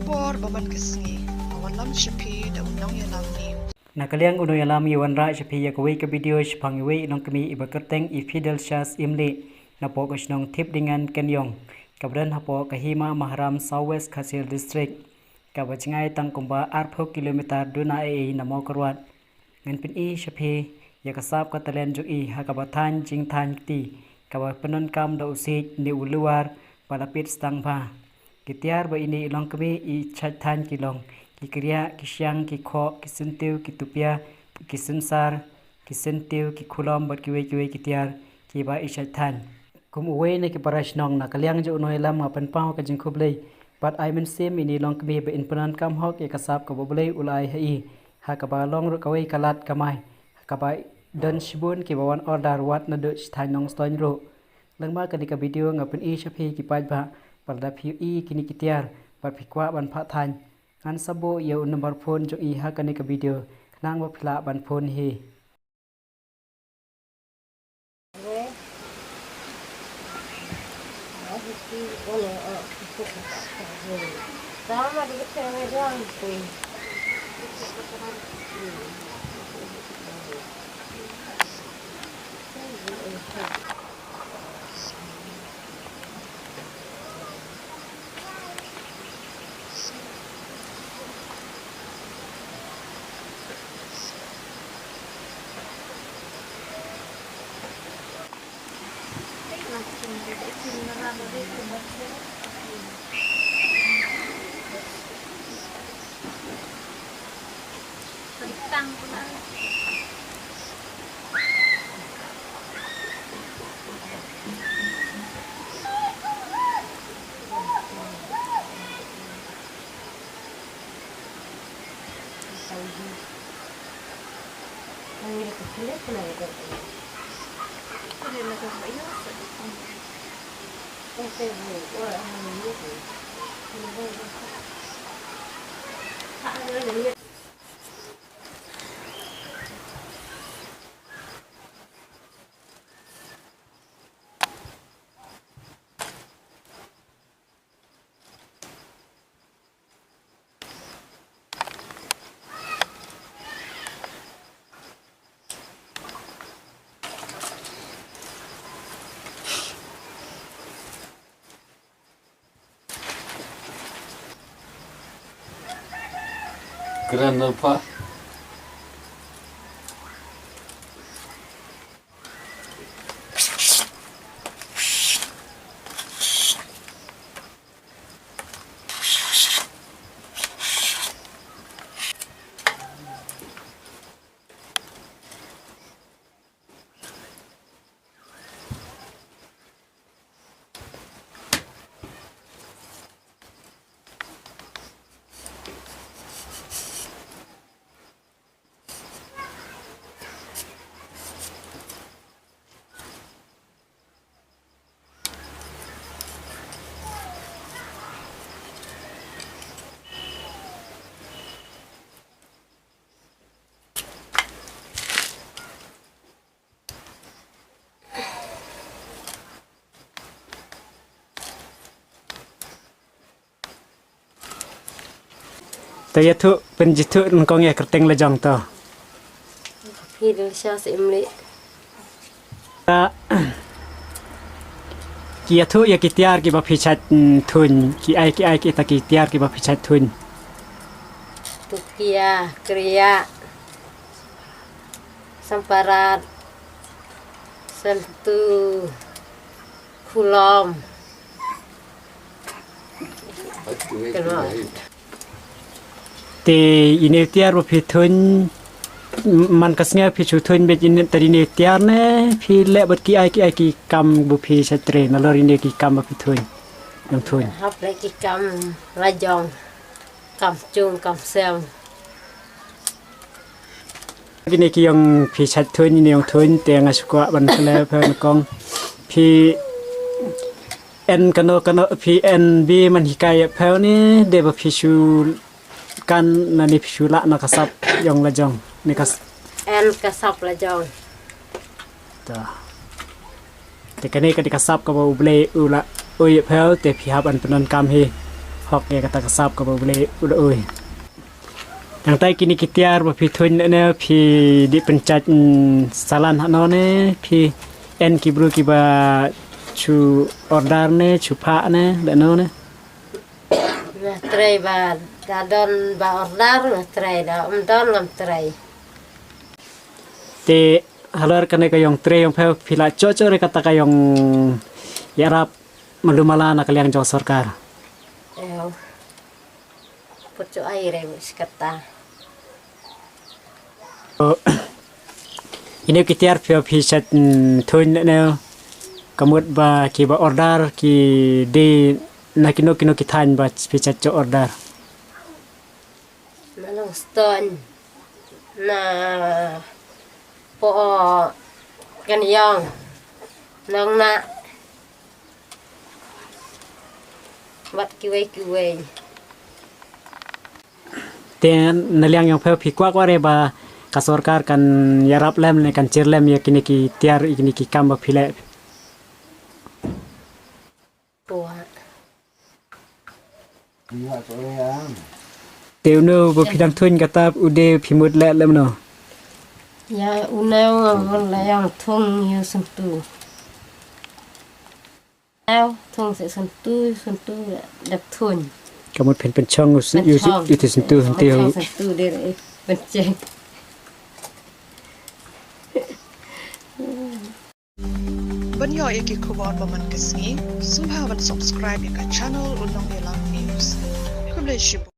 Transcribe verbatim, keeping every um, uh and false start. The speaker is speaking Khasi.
Por ba man ka sngi, ka wanlam sha phi da u nongïalam ni. Na ka liang u nongïalam i wanrah sha phi ïa kawei ka video shaphang iwei i longkmie iba kyrteng i Fidelcia Syiemlieh. Napoh ka shnong Thipdingen Kynrong, kaba don hapoh ka Hima Maharam, South West Khasi Hills District, kaba jngai tang kumba arphew kilometer duna eiei na Mawkyrwat. Ngan pyni sha phi ïa ka sap ka talen jong i ha kaba thaiñ jingthaiñ kti, kaba pyndonkam da u siej ne u luar ba la pit stang bha. Ki tiar ba ine i longkmie i shait thaiñ ki long ki kriah, ki shiang, ki khoh, ki syntiew, ki tupia, ki synsar, ki syntiew, ki khulom bad kiwei kiwei ki tiar kiba i shait thaiñ. Kum uwei na ki para shnong, na ka liang jong u nongïalam nga pynpaw ka jingkhublei bad ai mynsiem ïa ine i longkmie ba in pyndonkam hok ïa ka sap kaba U Blei u la ai ha i, ha kaba long ruh kawei ka lad kamai, ha kaba don shibun kiba wan order wat naduh sha thaiñ Nongstoiñ ruh. Lyngba kane ka video nga pyni sha phi ki paidbah, ba lada phi ïohi kine ki tiar bad phi kwah ban phah thaiñ, ngan sa buh ïa u number phone jong i ha kane ka video, khnang ba phi lah ban phone hi. Kren na pa. To ïathuh, pynjithuh nyngkong ïa kyrteng la jong to. Phi Dilsha Syiemlieh. Ta, ki ïathuh ïa ki tiar kiba phi shait, mm, thuiñ, ki ai, ki ai kita ki tiar kiba phi shait thuiñ. Tupia, kriah, samparat, sentu, khulom. Te ine i tiar ba phi thuiñ, man ka sngi phi shu thuiñ beit ine, te ine i tiar ne phi leh bad ki ai, ki ai ki kam ba phi shait trei nalor ine ki kam ba phi thuiñ? Ïong thuiñ. Hap leh ki kam la jong, kam cung, kam sem. Kine ki ïong phi shait thuiñ, ine ïong thuiñ, te nga shu kwah ban kylli phi nyngkong. Phi en kano kano, phi en beit man hikai ïa phi ne, de ba phi shu kan na ne phi shu lah na ka sap ïong la jong, ne ka s- En ka sap la jong. Ta. Te kane ka dei ka sap kaba U Blei u la ai ïa phi, te phi hap ban pyndonkam hi. Hok ïa kata ka sap kaba U Blei u da ui. Nangta kine ki tiar ba phi thuin ne phi dih pynjah, mm, salan hano ne phi en ki bru kiba shu order ne shu phah ne da no ne. Nga trei ba da don ba order nga trei, da um don ngam trei. Te halor kane ka ïong trei ïong phew phi la choh choh re kata ka ïong ïarap malu mala na ka liang jong sorkar. Ew. Put choh ai re mu skata. Ine ki tiar phi phi shat, mm, thuin ne ka mut ba kiba order ki dei na kino kino ki thaiñ ba phi shat choh order. Na Nongstoiñ, na Poh Kynïong, Nongnah, bad kiwei kiwei. Te na liang ïong phew phi kwah kwah re ba ka sorkar kan ïarap lem ne kan jir lem ïa kine ki tiar ïa kine ki kam ba phi leh. Kwah. Te uno ba phi dang thuin kata u dei phi mut leh lem no. Ïa uno ngan leh ïa thung ïa sentu. Ïa thung se sentu, sentu dep thuin. Ka mut phin pynchong u sen-, u sen-, u sentu, sentu. Pynchong sentu dei re, pyncheng. Ban ïoh ïa ki khubor ba man ka sngi, sngewbha ban subscribe ïa ka channel U Nongïalam News. Khublei shibun.